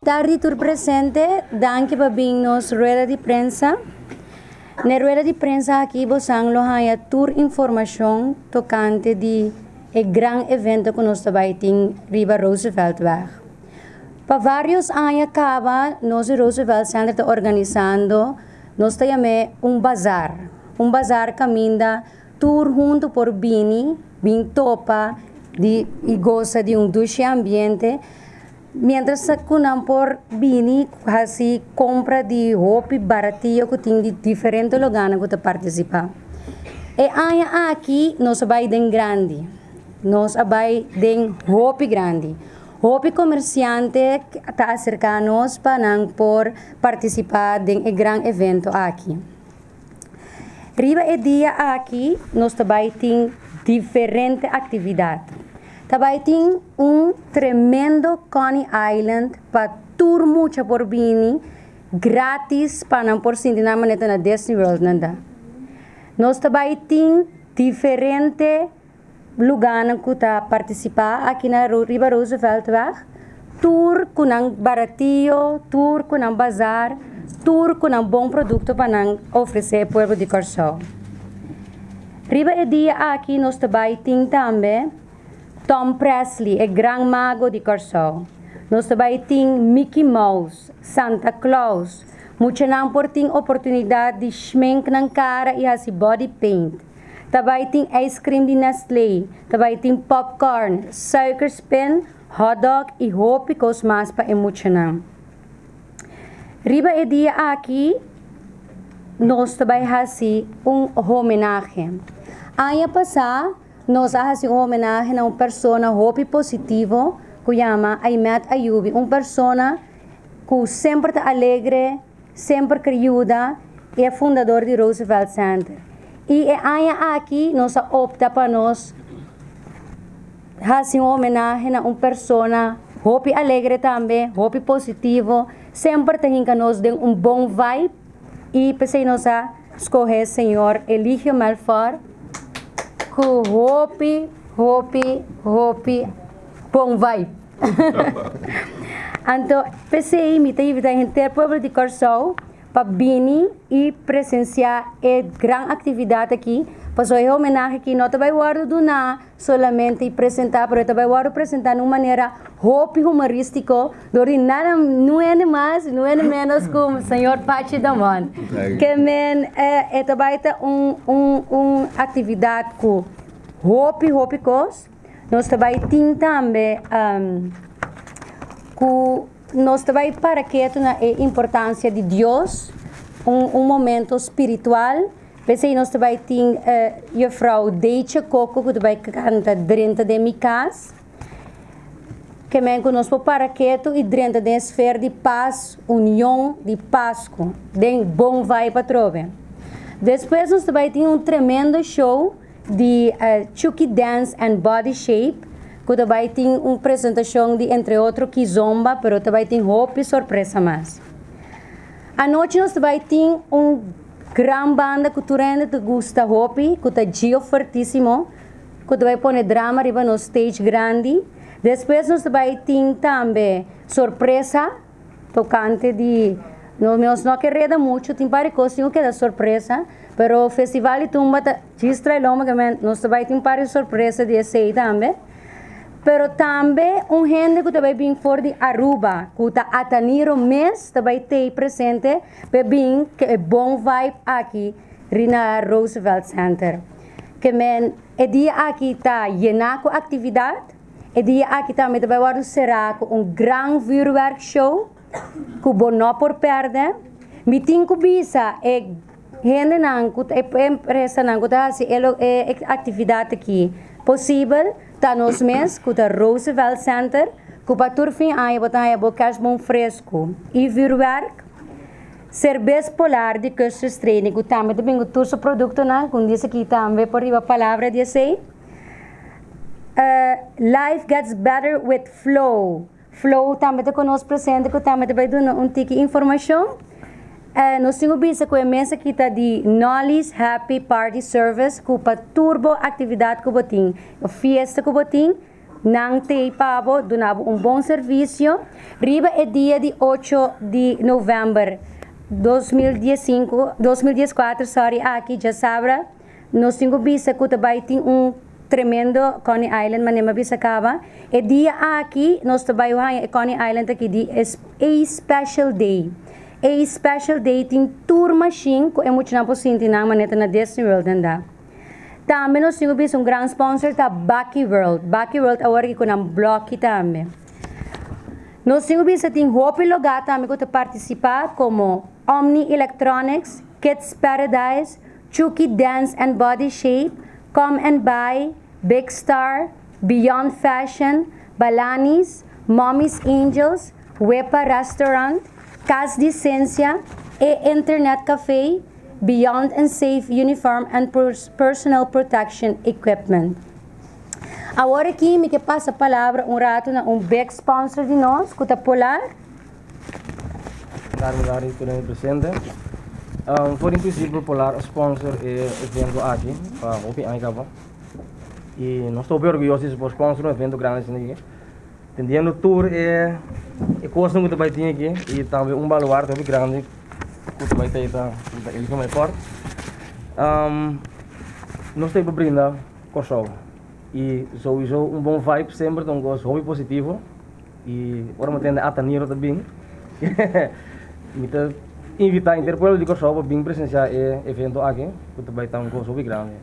Tardi tur presente, danki pa bin nos rueda di prensa. Na e rueda di prensa aki bosan lo haña tur informashon tokante di e gran evento ku nos ta bai tin riba Rooseveltweg. Pa vários aña kaba nos di Roosevelt Center ta organisando nos ta yam'é un bazar, un bazar kaminda tur huntu por bini, bin topa di i gosa di un dushi ambiente. Mientras ku nan por bini hasi kompra di hopi baratio ku tin di diferente lugánan ku ta partisipá. E aña aki nos a bai den grandi, nos a bai den hopi grandi. Hopi komersiante ta aserká nos pa nan por partisipá den e gran evento aki. Riba e dia aki nos ta bai tin diferente aktividat. Ta bai tin un tremendo Coney Island pa tur mucha por bini gratis pa nan por sinti nan manera ta na Disney World nan ta. Nos ta bai tin diferente lugánan ku ta partisipá aki na riba Rooseveltweg, tur ku nan baratio, tur ku nan bazar, tur ku nan bon produkto pa nan ofresé e pueblo di Kòrsou. Riba e dia aki nos ta bai tin tambe Tom Presley, e gran mago di Kòrsou. Nos ta bai tin Mickey Mouse, Santa Claus, muchanan por tin oportunidat di schmink nan kara i hasi body paint. Ta bai tin ijskrim di Nestlé, ta bai tin popcorn, suikerspin, hotdog i hopi kos mas pa e muchanan. Riba e dia aki nos ta bai hasi un homenahe. Aña pasá nos a hasi un homenahe na un persona hopi positivo ku yama Aimet Ayubi, un persona ku semper ta alegre, Semper ker yuda i e fundador di Roosevelt Center. I e aña aki nos a opta pa nos hasi un homenahe na un persona hopi alegre tambe, hopi positivo, semper ta hinka nos den un bon vibe i p'esei nos a skohe señor Eligio Melfor ku hopi, hopi, hopi bon vibe. Anto p'esei mi ta invitá henter pueblo di Kòrsou pa bini i presensiá e gran aktividat aki, pasobra e homenahe aki no ta bai wòrdu duná solamente i presentá, pero e ta bai wòrdu presentá na un manera hopi humorístiko dor di nada nuende mas i nuende ménos ku señor Pachi Damon. Ke men e ta bai ta un un un aktividat ku hopi hopi kos. Nos ta bai tin tambe ku nos ta bai para ketu na e importansia di Dios, un un momento spiritual. P'esei nos ta bai tin juffrouw Deitje Koko ku ta bai kanta Drenta den mi kas. Ke men ku nos por para ketu i drenta den e sfer di pas, union, di Pasku, den bon vibe atrobe. Despues nos ta bai tin un tremendo show. Di Chucky Dance and Body Shape ku ta bai tin un presentashon di entre otro kizomba pero ta bai tin hopi sorpresa mas. Anochi nos ta bai tin un gran banda ku tur hende ta gusta hopi ku ta Gio Fuertisimo ku ta bai pone drama riba nos stage grandi. Despues nos ta bai tin tambe sorpresa. Tocante di no nos no ke reda mucho tin par di cos tin cu keda sorpresa pero festival di tumba ta djis trae lomba ke men nos ta bay tin par di sorpresa di esey tambe pero tambe un hende cu ta bay bin for di Aruba cu ta Ataniro mes ta bay tey presente pa e bin ke e bon vibe aki ri na Roosevelt Center ke men e dia aki ta yena cu actividad. E dia aki tambe ta bai wòrdu será ku un gran vuurwerkshow ku bo no por pèrdè. Mi tin ku bisa e hendenan ku e empresanan ku ta hasi e e aktividat aki posibel ta nos mes ku ta Roosevelt Center ku pa tur fin aña bo ta haña bo kerstboom fresku i vuurwerk. Serbes Polar di Custers Trading ku tambe ta bin ku tur su produktonan ku un dia esaki tambe por riba palabra di esei. Life gets better with Flow. Flow tambe ta ku nos presente ku tambe ta bai duna un tiki informashon. Nos tin ku bisa ku e mesa aki ta di Nolly's Happy Party Service ku pa tur bo aktividat ku bo tin, fiesta ku bo tin, Nan t'ei pa bo duna bo un bon servisio riba e dia di ocho di novèmber 2015, 2014 sorry, aki djasabra. Nos tin ku bisa ku ta bai tin un tremendo Coney Island manera mi a bisa kaba. E dia aki nos ta bai haña e Coney Island aki di e A Special Day. A Special Day tin tur mashin ku e muchanan por sinti nan manera ta na Disney World anda. Tambe nos tin ku bisa un gran sponsor ta Bucky World. Bucky World awor aki ku nan bloki tambe. Nos tin ku bisa tin hopi lugá tambe ku ta partisipá komo Omni Electronics, Kids Paradise, Chucky Dance and Body Shape, Come and Buy, Big Star, Beyond Fashion, Balanis, Mommy's Angels, Wepa Restaurant, Cas di Cencia, E Internet Café, Beyond and Safe Uniform and Personal Protection Equipment. Awor aki mi ke pasa palabra un rato na un big sponsor di nos, ku ta Polar. Dar lugar di tur hende presente. For di principio Polar a sponsor e evento aki pa hopi aña kaba. I nos ta hopi orguyoso di por sponsor un evento grandi asina aki. Tendiendo tur e e kosnan ku ta bai tin aki i tambe un baluarte hopi grandi ku ta bai ta ta Eligio Melfor. Nos ta pa brinda Kòrsou i souiso un bon vibe semper ta un kos hopi positivo i ora mi tende Ata Niro ta bin mi ta invitá henter pueblo di Kòrsou pa bin presensiá e evento aki ku ta bai ta un kos hopi grandi.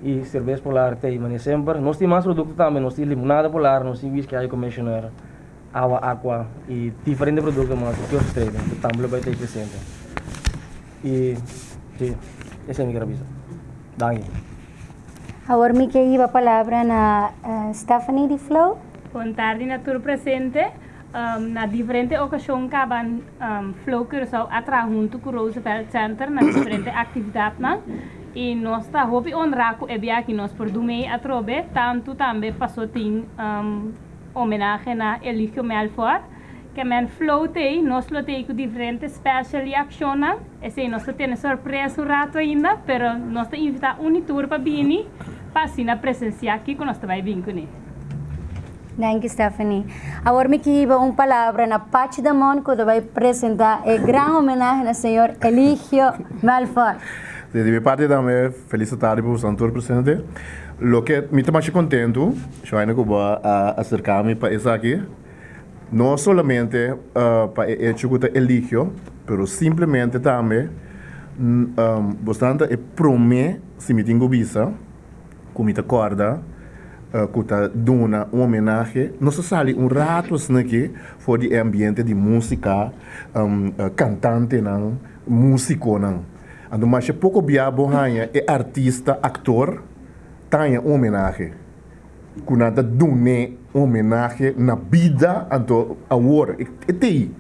I serbes polar ta ei manera semper. Nos tin mas produkto tambe, nos tin limonada polar, nos tin whisky air conditioner, awa aqua i diferente produkto mas di Kiosk Trading ku tambe lo bai ta ei presente. I si, esei mi kier a bisa. Danki. Awor mi ke hiba palabra na Stephanie di Flow. Bon tardi na tur presente. Na diferente okashon kaba Flow Curaçao a traha huntu ku Roosevelt Center na diferente aktividatnan i nos ta hopi honrá ku e bia aki nos por dumei atrobe tantu tambe paso tin homenahe na Eligio Melfor. Ke men Flow t'ei nos lo t'ei ku diferente special i akshonnan. Esei nos ta tene sorpresa un ratu ainda pero nos ta invitá un i tur pa bini pa asina presensiá kiko nos ta bai bin kuné. Danki Stephanie. Awor mi ke hiba un palabra na Pachi Damon ku ta bai presenta e gran homenahe na señor Eligio Melfor. Si, di mi parti tambe felis tardi pa boso tur presente. Loke mi ta masha kontentu, Shoaina ku bo a aserka mi pa esaki, no solamente pa e echo ku ta Eligio, pero simplemente tambe boso ta e prome, si mi tin ku bisa, ku mi ta kòrda ku ta duna un homenahe. Nos a sali un ratu asina aki for di e ambiente di músika, kantantenan, músikonan. Anto masha poko bia bo haña e artista, aktor ta haña un homenahe. Ku nan ta dun'é un homenahe na bida anto awor e t'ei.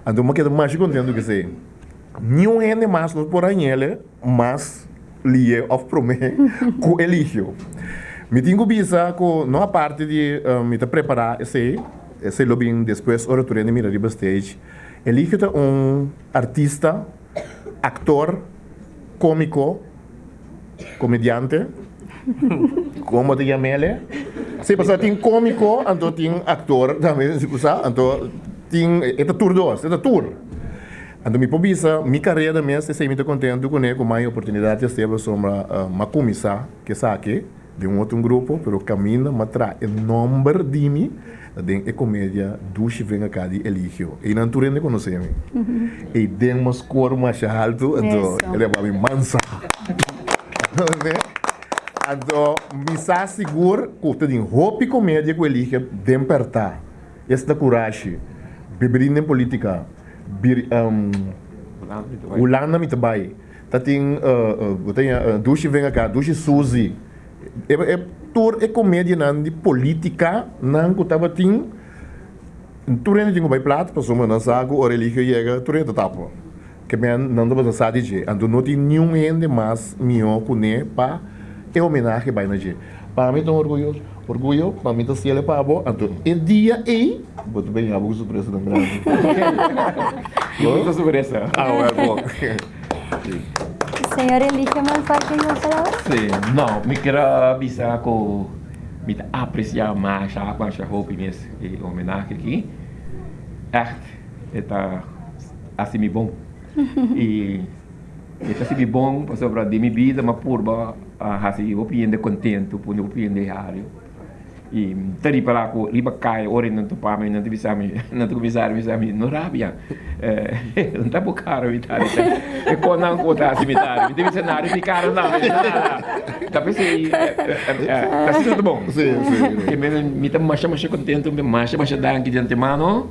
Anto mi a keda masha kontentu ku esei. Niun hende mas no por hañ'el mas lie of prome ku Eligio. Mi tin ku bisa ku no aparte di mi ta prepara esei, esei lo bin despues ora tur hende mira riba stage. Eligio ta un artista, aktor, komiko, komediante, komo ta yam'el? Si, pasobra tin komiko anto tin aktor tambe, si bo sa, anto tin, e ta tur dos, e ta tur. Anto mi por bisa mi karera mes esei mi ta kontentu kuné ku mai oportunidat ya seba pasobra m'a kuminsá ku esaki den un otro grupo pero kaminda m'a traha e nòmber di mi ta den e komedia Dushi Ven Aká di Eligio. Einan tur hende konosé mi. Ei den m'a skor masha haltu anto el a yama mi Mansa. Anto mi sa sigur ku ta tin hopi komedia ku Eligio den pèrtá. Esta kurashi. Bibirin den politika. Bir Hulanda mi ta bai. Ta tin bo ta ña Dushi ven aka, Dushi Suzy. E e tur e komedianan di politika nan ku tabatin tur hende tin ku bai plat pasobra nan sa ku ora Eligio yega tur hende ta tapa. Ke men nan tabata sa di dje. Anto no tin niun hende mas mihó kuné pa e homenahe bai na dje. Pa mi ta un orguyo, orguyo, pa mi ta siele pa bo. Anto e dia ei bo ta bini abo ku sorpresanan grandi. Bo sorpresa. Ah, wèl bo. Señor Eligio Malfar tin un palabra? Sí, no, mi kier a bisa ku. Mi ta apresiá masha masha hopi mes e homenahe aki. Ègt e ta hasi mi bon. I e ta hasi mi bon pasobra den mi bida mi a purba hasi hopi hende kontentu, pone hopi hende hario. I mi ta ripará ku riba kaya ora nan topa mi nan ta bisa mi, nan ta kuminsá bisa mi, no rabia, no ta bo kara mi ta rita, e konan ku bo ta hasi mi ta hari. Mi ta bisa nan mi kara nan, mi ta nada. Ta p'esei ta asina ta bon. Ke mi ta masha masha kontentu, mi ta masha masha danki di antemano.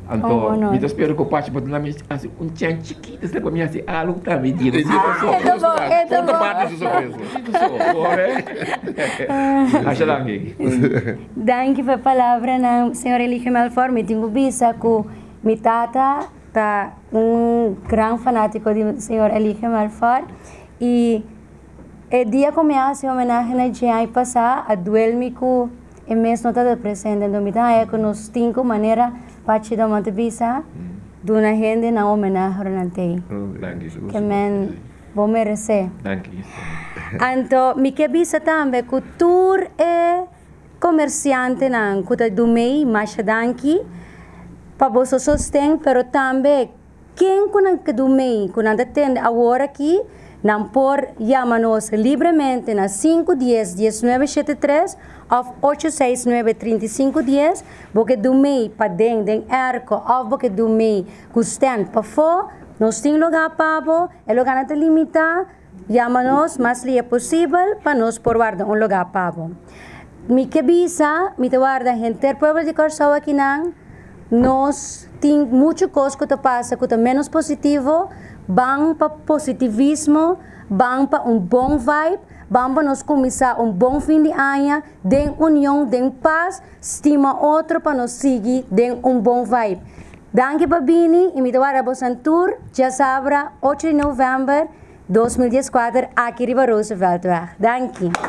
Anto mi ta spera ku Pachi por duna mi hasi un chan chikito asina pa mi hasi algu tambe di e so. E ta bon, e ta bon. Parte su sorpresa. Masha danki. Danki pa e palabranan, señor Eligio Melfor. Mi tin ku bisa ku mi tata ta un gran fanátiko di señor Eligio Melfor i e dia ku mi a hasi homenahe na dje aña pasá a duel mi ku E mes no tabata presente, enton mi ta haña ku nos tin ku manera Pachi Doman ta bisa, duna hende nan homenahe ora nan t'ei. Ke men bo meresé. Anto mi ke bisa tambe ku tur e komersiantenan ku ta dum'ei masha danki pa boso sosten, pero tambe Ken ku nan ke dumei ku nan ta tende awor aki, nan por yama nos libremente na sinku dies diesnuebe shete tres òf ocho seis nuebe 35 dies. Bo ke dumei paden den èrko òf bo ke dumei ku stènt pafó, nos tin lugá pa bo. E lugánan ta limitá. Yama nos mas lia posibel pa nos por warda un lugá pa bo. Mi ke bisa, mi ta warda henter pueblo di Kòrsou akinan. Nos tin muchu kos ku ta pasa ku ta ménos positivo, ban pa positivismo, ban pa un bon vibe, ban pa nos kuminsá un bon fin di aña den union, den pas, stima otro pa nos sigui den un bon vibe. Danki pa bini i mi ta warda bosan tur djasabra ocho di novèmber 2014 aki riba Rooseveltweg. Danki.